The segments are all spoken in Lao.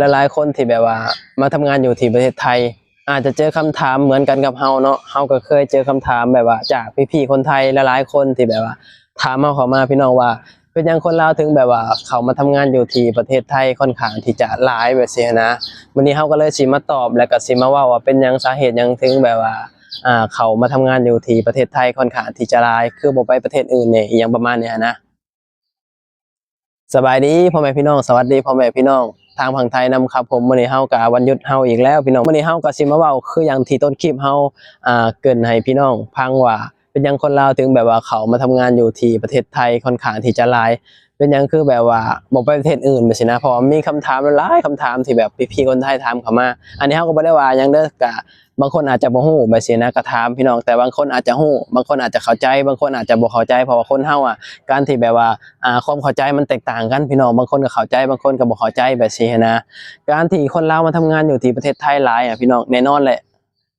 ຫຼາຍໆຄົນທີ່ແບບວ່າມາທຳງານຢູ່ທີ່ປະເທດໄທ ອາດຈະເຈີຄຳຖາມເໝືອນກັນກັບເຮົາເນາະ. ເຮົາກໍເຄີຍເຈີຄຳຖາມແບບວ່າຈາກພີ່ໆຄົນໄທຫຼາຍໆຄົນທີ່ແບບວ່າຖາມເຮົາເຂົ້າມາ ພີ່ນ້ອງ ວ່າເປັນຫຍັງຄົນລາວເຖິງແບບວ່າເຂົ້າມາທຳງານຢູ່ທີ່ປະເທດໄທຄ່ອນຂ້າງທີ່ຈະຫຼາຍແບບຊີ້ນະ. ມື້ນີ້ເຮົາກໍເລີຍຊິມາຕອບ ແລະກໍຊິມາເວົ້າວ່າເປັນຫຍັງ ສາເຫດຫຍັງເຖິງແບບວ່າ ອ່າ ເຂົ້າມາທຳງານຢູ່ທີ່ປະເທດໄທຄ່ອນຂ້າງທີ່ຈະຫຼາຍ ຄືບໍ່ໄປປະເທດອື່ນແດ່ ອີ່ຫຍັງປະມານນີ້ຫັ້ນນະ. ສະບາຍດີພໍ່ແມ່ພີ່ນ້ອງ ສະຫວັດດີພໍ່ແມ່ພີ່ນ້ອງທາງຝັ່ງໄທນຳຄັບຜົມ. ມື້ນີ້ເຮົາກະວັນຢຸດເຮົາອີກແລ້ວພີ່ນ້ອງ. ມື້ນີ້ເຮົາກະຊິມາເວົ້າຄືຢ່າງທີ່ຕົ້ນຄລິບເຮົາ ອ່າ ເກີ່ນໃຫ້ພີ່ນ້ອງຟັງວ່າ ເປັນຫຍັງຄົນລາວເຖິງແບບວ່າເຂົ້າມາທຳງານຢູ່ທີ່ປະເທດໄທຄ່ອນຂ້າງທີ່ຈະຫຼາຍ ເປັນຫຍັງຄືແບບວ່າບໍ່ໄປປະເທດອື່ນແບບຊີ້ນະ. ເພາະວ່າມີຄຳຖາມຫຼາຍຄຳຖາມທີ່ແບບພີ່ໆຄົນໄທຖາມເຂົ້າມາ. ອັນນີ້ເຮົາກໍບໍ່ໄດ້ວ່າຫຍັງເດີ ກະ ບາງຄົນອາດຈະບໍ່ຮູ້ແບບຊີ້ນະ ກໍຖາມພີ່ນ້ອງ, ແຕ່ບາງຄົນອາດຈະຮູ້ ບາງຄົນອາດຈະເຂົ້າໃຈ ບາງຄົນອາດຈະບໍ່ເຂົ້າໃຈ. ເພາະວ່າຄົນເຮົາອະ ການທີ່ແບບວ່າ ອ່າ ຄວາມເຂົ້າໃຈມັນແຕກຕ່າງກັນພີ່ນ້ອງ, ບາງຄົນກໍເຂົ້າໃຈ ບາງຄົນກໍບໍ່ເຂົ້າໃຈແບບຊີ້ນະ. ການທີ່ຄົນລາວມາທຳງານຢູ່ທີ່ປະເທດໄທຫຼາຍອະ ພີ່ນ້ອງ ແນ່ນອນແຫຼະ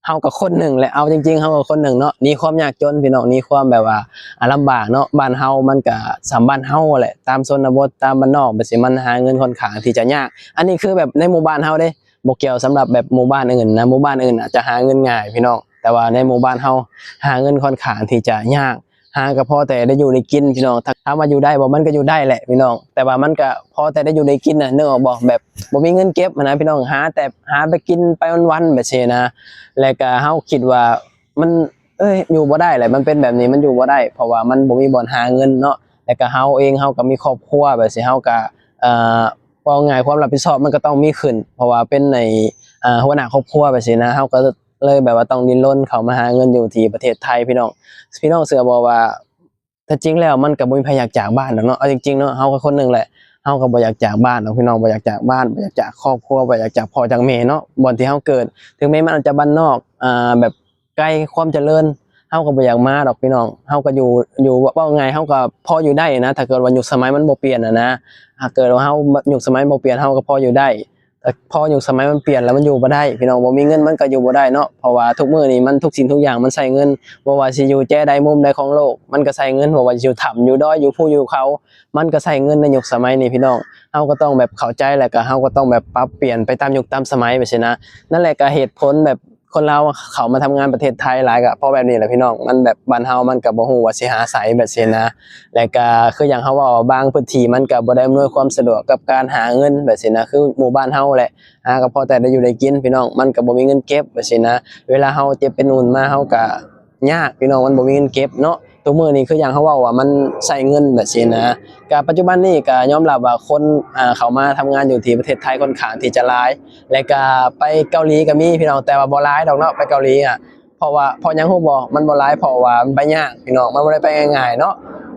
ເຮົາກໍຄົນໜຶ່ງແຫຼະ ເອົາຈິງໆ ເຮົາກໍຄົນໜຶ່ງເນາະ ໜີຄວາມຍາກຈົນພີ່ນ້ອງ ໜີຄວາມແບບວ່າ ອາ ລຳບາກເນາະ. ບ້ານເຮົາມັນກໍສ່ຳບ້ານເຮົາແຫຼະ ຕາມຊົນນະບົດ ຕາມບ້ານນອກແບບຊີ້ ມັນຫາເງິນຄ່ອນຂ້າງທີ່ຈະຍາກ. ອັນນີ້ຄືແບບໃນໝູ່ບ້ານເຮົາເດ້ ບໍ່ກ່ຽວສຳລັບແບບໝູ່ບ້ານອື່ນນະ. ໝູ່ບ້ານອື່ນອາດຈະຫາເງິນງ່າຍພີ່ນ້ອງ ແຕ່ວ່າໃນໝູ່ບ້ານເຮົາຫາເງິນຄ່ອນຂ້າງທີ່ຈະຍາກ ຫາກໍພໍແຕ່ໄດ້ຢູ່ໄດ້ກິນພີ່ນ້ອງ. ຖາມວ່າຢູ່ໄດ້ບໍ່? ມັນກໍຢູ່ໄດ້ແຫຼະພີ່ນ້ອງ ແຕ່ວ່າມັນກໍພໍແຕ່ໄດ້ຢູ່ໄດ້ກິນນະ ນຶກອອກບໍ່? ແບບບໍ່ມີເງິນເກັບຫັ້ນນະພີ່ນ້ອງ ຫາແຕ່ຫາໄປກິນໄປວັນໆແບບຊີ້ນະ. ແລະກໍເຮົາຄິດວ່າມັນ ເອີຍ ຢູ່ບໍ່ໄດ້ແຫຼະ ມັນເປັນແບບນີ້ ມັນຢູ່ບໍ່ໄດ້ ເພາະວ່າມັນບໍ່ມີບ່ອນຫາເງິນເນາະ. ແລະກໍເຮົາເອງ ເຮົາກໍມີຄອບຄົວແບບຊີ້ ເຮົາກໍ ເອີ ເວົ້າງ່າຍ ຄວາມຮັບຜິດຊອບມັນກໍຕ້ອງມີຂຶ້ນ ເພາະວ່າເປັນໃນ ອ່າ ຫົວໜ້າຄອບຄົວແບບຊີ້ນະ. ເຮົາກໍເລີຍແບບວ່າຕ້ອງດີ້ນລົນເຂົ້າມາຫາເງິນຢູ່ທີ່ປະເທດໄທພີ່ນ້ອງ. ພີ່ນ້ອງເຊື່ອບໍ່ວ່າ ແທ້ຈິງແລ້ວມັນກໍບໍ່ມີໃຜຢາກຈາກບ້ານດອກເນາະ. ເອົາຈິງໆເນາະ ເຮົາກໍຄົນໜຶ່ງແຫຼະ ເຮົາກໍບໍ່ຢາກຈາກບ້ານດອກພີ່ນ້ອງ ບໍ່ຢາກຈາກບ້ານ ບໍ່ຢາກຈາກຄອບຄົວ ບໍ່ຢາກຈາກພໍ່ຈາກແມ່ເນາະ ບ່ອນທີ່ເຮົາເກີດ. ເຖິງແມ່ນມັນອາດຈະບ້ານນອກ ອ່າ ແບບ ໄກຄວາມຈະເລີນ ເຮົາກໍບໍ່ຢາກມາດອກພີ່ນ້ອງ. ເຮົາກໍຢູ່ ຢູ່ ເວົ້າງ່າຍ ເຮົາກໍພໍຢູ່ໄດ້ນະ ຖ້າເກີດວ່າຍຸກສະໄໝມັນບໍ່ປ່ຽນຫັ້ນນະ. ຖ້າເກີດວ່າເຮົາ ຍຸກສະໄໝບໍ່ປ່ຽນ ເຮົາກໍພໍຢູ່ໄດ້ ແຕ່ພໍຍຸກສະໄໝມັນປ່ຽນແລ້ວ ມັນຢູ່ບໍ່ໄດ້ພີ່ນ້ອງ. ບໍ່ມີເງິນມັນກໍຢູ່ບໍ່ໄດ້ເນາະ ເພາະວ່າທຸກມື້ນີ້ມັນ ທຸກສິ່ງທຸກຢ່າງມັນໃຊ້ເງິນ. ບໍ່ວ່າຊິຢູ່ແຈໃດມຸມໃດຂອງໂລກ ມັນກໍໃຊ້ເງິນ. ບໍ່ວ່າຊິຢູ່ຖ້ຳ ຢູ່ດອຍ ຢູ່ພູ ຢູ່ເຂົາ ມັນກໍໃຊ້ເງິນໃນຍຸກສະໄໝນີ້ພີ່ນ້ອງ. ເຮົາກໍຕ້ອງແບບເຂົ້າໃຈ ແລ້ວກໍເຮົາກໍຕ້ອງແບບປັບປ່ຽນໄປຕາມຍຸກຕາມສະໄໝແບບຊີ້ນະ. ນັ້ນແຫຼະ ກໍເຫດຜົນແບບ ຄົນລາວເຂົ້າມາທຳງານປະເທດໄທຫຼາຍກໍເພາະແບບນີ້ແຫຼະພີ່ນ້ອງ. ມັນແບບບ້ານເຮົາມັນກໍບໍ່ຮູ້ວ່າຊິຫາໃສແບບຊີ້ນະ. ແລະກໍຄືຢ່າງເຮົາເວົ້າ ບາງພື້ນທີ່ມັນກໍບໍ່ໄດ້ອຳນວຍຄວາມສະດວກກັບການຫາເງິນແບບຊີ້ນະ ຄືໝູ່ບ້ານເຮົາແຫຼະ ຫາກໍພໍແຕ່ໄດ້ຢູ່ໄດ້ກິນພີ່ນ້ອງ ມັນກໍບໍ່ມີເງິນເກັບແບບຊີ້ນະ. ເວລາເຮົາເຈັບເປັນອຸ່ນມາ ເຮົາກໍຍາກພີ່ນ້ອງ ມັນບໍ່ມີເງິນເກັບເນາະ. ທຸກມື້ນີ້ຄືຢ່າງເຮົາເວົ້າວ່າມັນໃຊ້ເງິນແບບຊີ້ນະ. ກະປັດຈຸບັນນີ້ກະຍອມຮັບວ່າຄົນ ອ່າ ເຂົ້າມາທຳງານຢູ່ທີ່ປະເທດໄທຄ່ອນຂ້າງທີ່ຈະຫຼາຍ ແລະກະໄປເກົາຫຼີກະມີພີ່ນ້ອງ ແຕ່ວ່າບໍ່ຫຼາຍດອກເນາະ ໄປເກົາຫຼີອະ. ເພາະວ່າ ເພາະຫຍັງຮູ້ບໍ່? ມັນບໍ່ຫຼາຍ ເພາະວ່າມັນໄປຍາກພີ່ນ້ອງ ມັນບໍ່ໄດ້ໄປງ່າຍໆເນາະ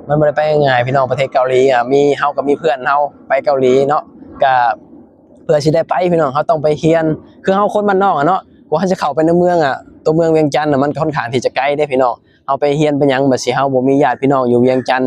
ມັນບໍ່ໄດ້ໄປງ່າຍໆພີ່ນ້ອງ. ປະເທດເກົາຫຼີອະ ມີ ເຮົາກໍມີເພື່ອນເຮົາໄປເກົາຫຼີເນາະ ກະເພື່ອຊິໄດ້ໄປພີ່ນ້ອງ ເຮົາຕ້ອງໄປຮຽນ. ຄືເຮົາຄົນບ້ານນອກອະເນາະ ກວ່າເຮົາຈະເຂົ້າໄປໃນເມືອງອະ ຕົວເມືອງວຽງຈັນນະ ມັນຄ່ອນຂ້າງທີ່ຈະໄກເດ້ພີ່ນ້ອງ. ເຮົາໄປຮຽນໄປຫຍັງ ບາດຊິເຮົາບໍ່ມີຍາດພີ່ນ້ອງຢູ່ວຽງຈັນ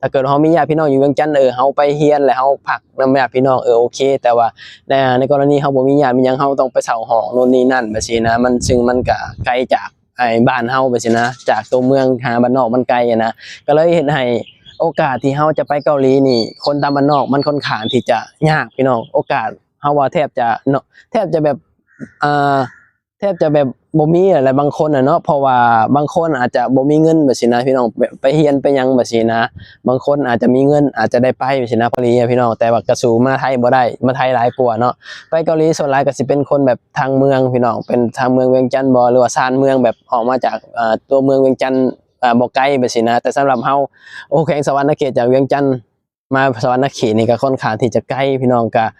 ຖ້າເກີດເຮົາມີຍາດພີ່ນ້ອງຢູ່ວຽງຈັນ ເອີ ເຮົາໄປຮຽນ ແລ້ວເຮົາພັກນຳຍາດພີ່ນ້ອງ ເອີ ໂອເຄ. ແຕ່ວ່າໃນ ໃນກໍລະນີເຮົາບໍ່ມີຍາດມີຫຍັງ ເຮົາຕ້ອງໄປເຊົ່າຫ້ອງໂນ່ນນີ້ນັ້ນ ແບບຊີ້ນະ ມັນ ຊຶ່ງມັນກະໄກຈາກ ໄອ້ ບ້ານເຮົາ ແບບຊີ້ນະ ຈາກຕົວເມືອງຫາບ້ານນອກມັນໄກຫັ້ນນະ ກໍເລີຍເຮັດໃຫ້ໂອກາດທີ່ເຮົາຈະໄປເກົາຫຼີນີ້ ຄົນຕາມບ້ານນອກມັນຄ່ອນຂ້າງທີ່ຈະຍາກພີ່ນ້ອງ. ໂອກາດ ເຮົາວ່າແທບຈະເນາະ ແທບຈະແບບ ອ່າ ແທບຈະແບບບໍ່ມີແຫຼະ ບາງຄົນນະເນາະ ເພາະວ່າບາງຄົນອາດຈະບໍ່ມີເງິນແບບຊີ້ນະພີ່ນ້ອງ ແບບໄປຮຽນໄປຫຍັງແບບຊີ້ນະ. ບາງຄົນອາດຈະມີເງິນ ອາດຈະໄດ້ໄປແບບຊີ້ນະ ເກົາຫຼີອະພີ່ນ້ອງ ແຕ່ວ່າກະສູ້ມາໄທບໍ່ໄດ້ ມາໄທຫຼາຍກວ່າເນາະ. ໄປເກົາຫຼີສ່ວນຫຼາຍກະຊິເປັນຄົນແບບທາງເມືອງພີ່ນ້ອງ ເປັນທາງເມືອງວຽງຈັນບໍ ຫຼືວ່າຊານເມືອງ ແບບອອກມາຈາກ ອ່າ ຕົວເມືອງວຽງຈັນ ອ່າ ບໍ່ໄກແບບຊີ້ນະ. ແຕ່ສຳລັບເຮົາ ໂອ້ ແຂວງສະຫວັນນະເຂດ ຈາກວຽງຈັນ ມາສະຫວັນນະເຂດນີ້ກໍຄ່ອນຂ້າງທີ່ຈະໄກພີ່ນ້ອງ ກະ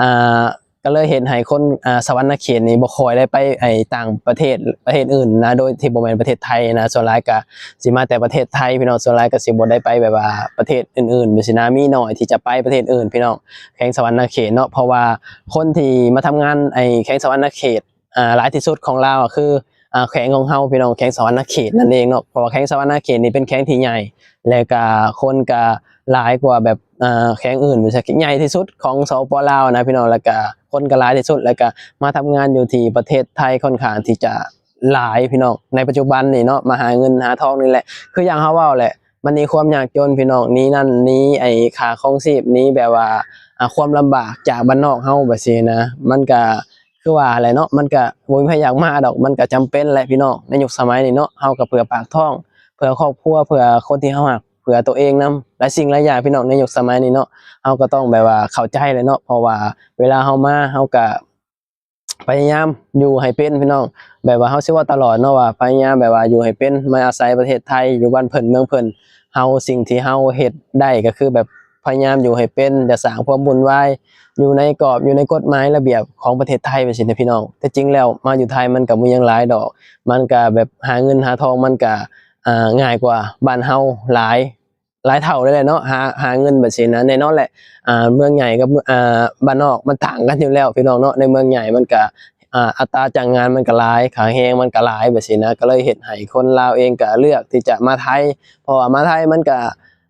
ອ່າ ກໍເລີຍເຮັດໃຫ້ຄົນ ອ່າ ສະຫວັນນະເຂດນີ້ບໍ່ຄ່ອຍໄດ້ໄປ ໄອ້ ຕ່າງປະເທດ ປະເທດອື່ນນະ ໂດຍທີ່ບໍ່ແມ່ນປະເທດໄທນະ. ສ່ວນຫຼາຍກໍຊິມາແຕ່ປະເທດໄທພີ່ນ້ອງ ສ່ວນຫຼາຍກໍຊິບໍ່ໄດ້ໄປແບບວ່າປະເທດອື່ນໆແບບຊີ້ນະ ມີໜ້ອຍທີ່ຈະໄປປະເທດອື່ນພີ່ນ້ອງ ແຂວງສະຫວັນນະເຂດເນາະ. ເພາະວ່າຄົນທີ່ມາທຳງານ ໄອ້ ແຂວງສະຫວັນນະເຂດ ອ່າ ຫຼາຍທີ່ສຸດຂອງລາວ ກໍຄື ອ່າ ແຂວງຂອງເຮົາພີ່ນ້ອງ ແຂວງສະຫວັນນະເຂດນັ້ນເອງເນາະ. ເພາະວ່າແຂວງສະຫວັນນະເຂດນີ້ເປັນແຂວງທີ່ໃຫຍ່ ແລະກະຄົນກະຫຼາຍກວ່າແບບ ອ່າ ແຂວງອື່ນ ໃຫຍ່ທີ່ສຸດຂອງ ສປປ ລາວນະພີ່ນ້ອງ ແລະກະຄົນກະຫຼາຍທີ່ສຸດ ແລະກະມາທຳງານຢູ່ທີ່ປະເທດໄທຄ່ອນຂ້າງທີ່ຈະຫຼາຍພີ່ນ້ອງ ໃນປັດຈຸບັນນີ້ເນາະ ມາຫາເງິນຫາທອງນີ້ແຫຼະ. ຄືຢ່າງເຮົາເວົ້າແຫຼະ ມັນໜີຄວາມຍາກຈົນພີ່ນ້ອງ ໜີນັ້ນໜີ ໄອ້ ຄ່າຄອງຊີບ ໜີແບບວ່າ ອ່າ ຄວາມລຳບາກຈາກບ້ານນອກເຮົາແບບຊີ້ນະ. ມັນກະຄືວ່າແຫຼະເນາະ ມັນກະບໍ່ມີໃຜຢາກມາດອກ ມັນກະຈຳເປັນແຫຼະພີ່ນ້ອງ ໃນຍຸກສະໄໝນີ້ເນາະ. ເຮົາກະເພື່ອປາກທ້ອງ ເພື່ອຄອບຄົວ ເພື່ອຄົນທີ່ເຮົາຮັກ ເພື່ອໂຕເອງນຳ ຫຼາຍສິ່ງຫຼາຍຢ່າງພີ່ນ້ອງ ໃນຍຸກສະໄໝນີ້ເນາະ. ເຮົາກະຕ້ອງແບບວ່າເຂົ້າໃຈແຫຼະເນາະ ເພາະວ່າເວລາເຮົາມາ ເຮົາກະ ພະຍາຍາມຢູ່ໃຫ້ເປັນພີ່ນ້ອງ ແບບວ່າເຮົາຊິເວົ້າຕະຫຼອດເນາະວ່າ ພະຍາຍາມແບບວ່າຢູ່ໃຫ້ເປັນ ມາອາໄສປະເທດໄທ ຢູ່ບ້ານເພິ່ນເມືອງເພິ່ນ. ເຮົາ ສິ່ງທີ່ເຮົາເຮັດໄດ້ກະຄືແບບພະຍາຍາມຢູ່ໃຫ້ເປັນ ຢ່າສ້າງຄວາມວຸ່ນວາຍ ຢູ່ໃນກອບ ຢູ່ໃນກົດໝາຍລະບຽບຂອງປະເທດໄທແບບຊີ້ນະພີ່ນ້ອງ. ແຕ່ຈິງແລ້ວມາຢູ່ໄທມັນກະບໍ່ມີຫຍັງຫຼາຍດອກ ມັນກະແບບຫາເງິນຫາທອງມັນກະ ອ່າ ງ່າຍກວ່າບ້ານເຮົາຫຼາຍ ຫຼາຍເທົ່າເລີຍແຫຼະເນາະ ຫາ ຫາເງິນແບບຊີ້ນະ. ແນ່ນອນແຫຼະ ອ່າ ເມືອງໃຫຍ່ກັບ ອ່າ ບ້ານນອກມັນຕ່າງກັນຢູ່ແລ້ວພີ່ນ້ອງເນາະ. ໃນເມືອງໃຫຍ່ມັນກະ ອ່າ ອັດຕາຈ້າງງານມັນກະຫຼາຍ ຄ່າແຮງມັນກະຫຼາຍແບບຊີ້ນະ ກະເລີຍເຮັດໃຫ້ຄົນລາວເອງກະເລືອກທີ່ຈະມາໄທ ເພາະວ່າມາໄທມັນກະ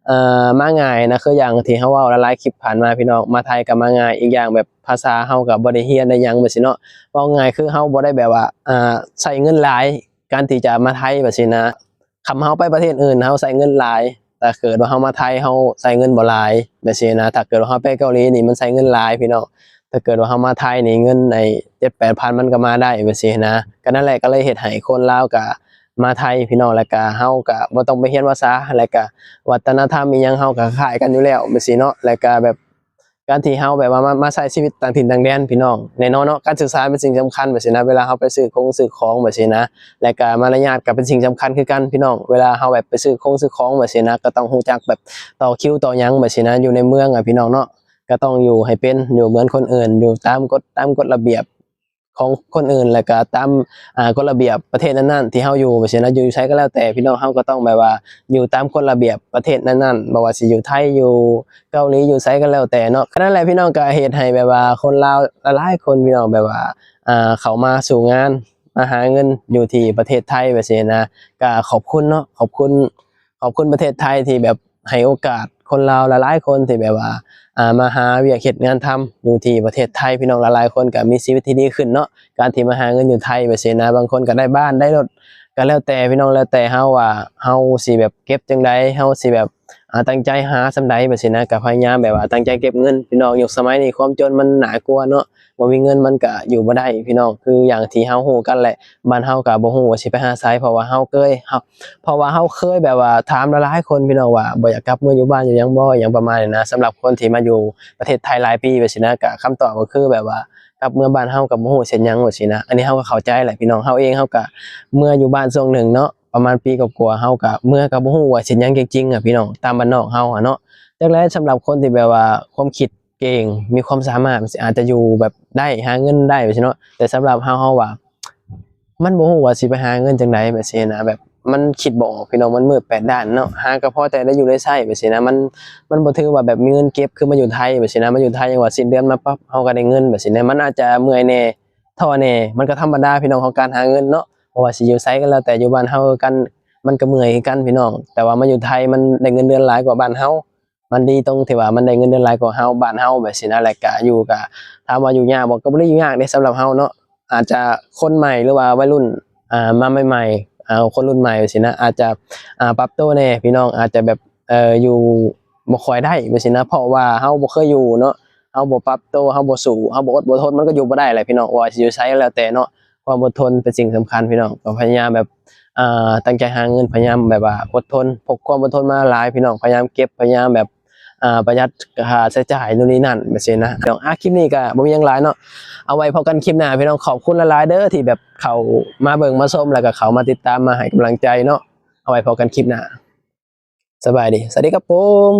ເອີ ມາງ່າຍນະ. ຄືຢ່າງທີ່ເຮົາເວົ້າຫຼາຍໆຄລິບຜ່ານມາພີ່ນ້ອງ ມາໄທກະມາງ່າຍ ອີກຢ່າງແບບພາສາເຮົາກະບໍ່ໄດ້ຮຽນໄດ້ຫຍັງແບບຊີ້ເນາະ. ເວົ້າງ່າຍຄືເຮົາບໍ່ໄດ້ແບບວ່າ ອ່າ ໃຊ້ເງິນຫຼາຍ ການທີ່ຈະມາໄທແບບຊີ້ນະ. ຄັນເຮົາໄປປະເທດອື່ນເຮົາໃຊ້ເງິນຫຼາຍ ແຕ່ເກີດວ່າເຮົາມາໄທເຮົາໃຊ້ເງິນບໍ່ຫຼາຍແບບຊີ້ນະ. ຖ້າເກີດວ່າເຮົາໄປເກົາຫຼີນີ້ມັນໃຊ້ເງິນຫຼາຍພີ່ນ້ອງ ຖ້າເກີດວ່າເຮົາມາໄທນີ້ເງິນໄອ້ເຈັດແປດພັນມັນກະມາໄດ້ແບບຊີ້ນະ. ກະນັ້ນແຫຼະ ກະເລີຍເຮັດໃຫ້ຄົນລາວກະມາໄທພີ່ນ້ອງ ແລ້ວກະເຮົາກະບໍ່ຕ້ອງໄປຮຽນພາສາ ແລ້ວກະວັດທະນະທຳອີ່ຫຍັງເຮົາກະຄ້າຍກັນຢູ່ແລ້ວແບບຊີ້ເນາະ. ແລ້ວກະແບບ ການທີ່ເຮົາແບບວ່າມາ ມາໃຊ້ຊີວິດຕ່າງຖິ່ນຕ່າງແດນພີ່ນ້ອງ ແນ່ນອນເນາະ ການສຶກສາເປັນສິ່ງສຳຄັນແບບຊີ້ນະ. ເວລາເຮົາໄປຊື້ຄົງຊື້ຂອງແບບຊີ້ນະ ແລະກະມາລະຍາດກະເປັນສິ່ງສຳຄັນຄືກັນພີ່ນ້ອງ. ເວລາເຮົາແບບໄປຊື້ຄົງຊື້ຂອງແບບຊີ້ນະ ກະຕ້ອງຮູ້ຈັກແບບຕໍ່ຄິວຕໍ່ຫຍັງແບບຊີ້ນະ. ຢູ່ໃນເມືອງອະພີ່ນ້ອງເນາະ ກະຕ້ອງຢູ່ໃຫ້ເປັນ ຢູ່ເໝືອນຄົນອື່ນ ຢູ່ຕາມກົດ ຕາມກົດລະບຽບ ຂອງຄົນອື່ນ ແລະກະຕາມ ອ່າ ກົດລະບຽບປະເທດນັ້ນໆທີ່ເຮົາຢູ່ແບບຊີ້ນະ. ຢູ່ໃສກະແລ້ວແຕ່ພີ່ນ້ອງ ເຮົາກະຕ້ອງແບບວ່າຢູ່ຕາມກົດລະບຽບປະເທດນັ້ນໆ ບໍ່ວ່າຊິຢູ່ໄທ ຢູ່ເກົາຫຼີ ຢູ່ໃສກະແລ້ວແຕ່ເນາະ. ກະນັ້ນແຫຼະພີ່ນ້ອງ ກະເຮັດໃຫ້ແບບວ່າຄົນລາວຫຼາຍໆຄົນພີ່ນ້ອງ ແບບວ່າ ອ່າ ເຂົ້າມາສູ້ງານ ມາຫາເງິນຢູ່ທີ່ປະເທດໄທແບບຊີ້ນະ. ກະຂອບຄຸນເນາະ ຂອບຄຸນ ຂອບຄຸນປະເທດໄທທີ່ແບບໃຫ້ໂອກາດຄົນລາວຫຼາຍໆຄົນທີ່ແບບວ່າ ອ່າ ມາຫາວຽກເຮັດງານທຳຢູ່ທີ່ປະເທດໄທພີ່ນ້ອງ. ຫຼາຍໆຄົນກະມີຊີວິດທີ່ດີຂຶ້ນເນາະ ການທີ່ມາຫາເງິນຢູ່ໄທແບບຊີ້ນະ. ບາງຄົນກະໄດ້ບ້ານໄດ້ລົດ ກະແລ້ວແຕ່ພີ່ນ້ອງ ແລ້ວແຕ່ເຮົາວ່າເຮົາຊິແບບເກັບຈັ່ງໃດ ເຮົາຊິແບບ ອ່າ ຕັ້ງໃຈຫາສ່ຳໃດແບບຊີ້ນະ. ກະພະຍາຍາມແບບວ່າຕັ້ງໃຈເກັບເງິນພີ່ນ້ອງ. ຍຸກສະໄໝນີ້ຄວາມຈົນມັນໜ້າກົວເນາະ ບໍ່ມີເງິນມັນກະຢູ່ບໍ່ໄດ້ພີ່ນ້ອງ. ຄືຢ່າງທີ່ເຮົາຮູ້ກັນແຫຼະ ບ້ານເຮົາກະບໍ່ຮູ້ວ່າຊິໄປຫາໃສ ເພາະວ່າເຮົາເຄີຍ ເຮົາ ເພາະວ່າເຮົາເຄີຍແບບວ່າຖາມຫຼາຍໆຄົນພີ່ນ້ອງວ່າບໍ່ຢາກກັບເມືອຢູ່ບ້ານຢູ່ຫຍັງບໍ່ ຫຍັງປະມານນີ້ນະ. ສຳລັບຄົນທີ່ມາຢູ່ປະເທດໄທຫຼາຍປີແບບຊີ້ນະ ກະຄຳຕອບກະຄືແບບວ່າກັບເມືອບ້ານເຮົາກະບໍ່ຮູ້ເຮັດຫຍັງແບບຊີ້ນະ. ອັນນີ້ເຮົາກະເຂົ້າໃຈແຫຼະພີ່ນ້ອງ ເຮົາເອງເຮົາກະເມືອຢູ່ບ້ານຊ່ວງໜຶ່ງເນາະ ປະມານປີກວ່າໆ ເຮົາກະເມືອກະບໍ່ຮູ້ວ່າເຮັດຫຍັງຈິງໆອະພີ່ນ້ອງ ຕາມບ້ານນອກເຮົາອະເນາະ. ຈັກແລະ ສຳລັບຄົນທີ່ແບບວ່າຄວາມຄິດ ເກັ່ງ ມີຄວາມສາມາດ ມັນຊິອາດຈະຢູ່ແບບໄດ້ ຫາເງິນໄດ້ແບບຊີ້ເນາະ. ແຕ່ສຳລັບເຮົາ ເຮົາວ່າມັນບໍ່ຮູ້ວ່າຊິໄປຫາເງິນຈັ່ງໃດແບບຊີ້ນະ ແບບມັນຄິດບໍ່ອອກພີ່ນ້ອງ ມັນມືດແປດດ້ານເນາະ. ຫາກະພໍແຕ່ໄດ້ຢູ່ໄດ້ໃຊ້ແບບຊີ້ນະ ມັນ ມັນບໍ່ຖືວ່າແບບມີເງິນເກັບຄືມາຢູ່ໄທແບບຊີ້ນະ. ມາຢູ່ໄທຈັ່ງວ່າສິ້ນເດືອນມາປັບ ເຮົາກະໄດ້ເງິນແບບຊີ້ນະ. ມັນອາດຈະເມື່ອຍແດ່ ທໍ້ແດ່ ມັນກະທຳມະດາພີ່ນ້ອງ ຂອງການຫາເງິນເນາະ. ບໍ່ວ່າຊິຢູ່ໃສກະແລ້ວແຕ່ ຢູ່ບ້ານເຮົາຄືກັນ ມັນກະເມື່ອຍຄືກັນພີ່ນ້ອງ. ແຕ່ວ່າມາຢູ່ໄທມັນໄດ້ເງິນເດືອນຫຼາຍກວ່າບ້ານເຮົາ ມັນດີຕົງທີ່ວ່າມັນໄດ້ເງິນເດືອນຫຼາຍກວ່າເຮົາ ບ້ານເຮົາແບບຊີ້ນະ. ແລະກະຢູ່ກະ ຖາມວ່າຢູ່ຍາກບໍ່ ກະບໍ່ໄດ້ຢູ່ຍາກເດ້ ສຳລັບເຮົາເນາະ. ອາດຈະຄົນໃໝ່ ຫຼືວ່າໄວລຸ້ນ ອ່າ ມາໃໝ່ໆ ອ່າ ຄົນລຸ້ນໃໝ່ແບບຊີ້ນະ ອາດຈະ ອ່າ ປັບໂຕແດ່ພີ່ນ້ອງ ອາດຈະແບບ ເອີ ຢູ່ບໍ່ຄ່ອຍໄດ້ແບບຊີ້ນະ ເພາະວ່າເຮົາບໍ່ເຄີຍຢູ່ເນາະ. ເຮົາບໍ່ປັບໂຕ ເຮົາບໍ່ສູ້ ເຮົາບໍ່ອົດບໍ່ທົນ ມັນກະຢູ່ບໍ່ໄດ້ແຫຼະພີ່ນ້ອງ. ບໍ່ວ່າຊິຢູ່ໃສກະແລ້ວແຕ່ເນາະ ຄວາມອົດທົນເປັນສິ່ງສຳຄັນພີ່ນ້ອງ. ກະພະຍາຍາມແບບ ອ່າ ຕັ້ງໃຈຫາເງິນ ພະຍາຍາມແບບວ່າອົດທົນ ພົກຄວາມອົດທົນມາຫຼາຍພີ່ນ້ອງ. ພະຍາຍາມເກັບ ພະຍາຍາມແບບ ອ່າ ປະຢັດຄ່າໃຊ້ຈ່າຍໂນ່ນນີ້ນັ້ນແບບຊີ້ນະ. ພີ່ນ້ອງ ອາ ຄລິບນີ້ກະບໍ່ມີຫຍັງຫຼາຍເນາະ ເອົາໄວ້ພົບກັນຄລິບໜ້າພີ່ນ້ອງ. ຂອບຄຸນຫຼາຍໆເດີທີ່ແບບເຂົ້າມາເບິ່ງມາຊົມ ແລະກະເຂົ້າມາຕິດຕາມ ມາໃຫ້ກຳລັງໃຈເນາະ. ເອົາໄວ້ພົບກັນຄລິບໜ້າ ສະບາຍດີ ສະຫວັດດີຄັບຜົມ.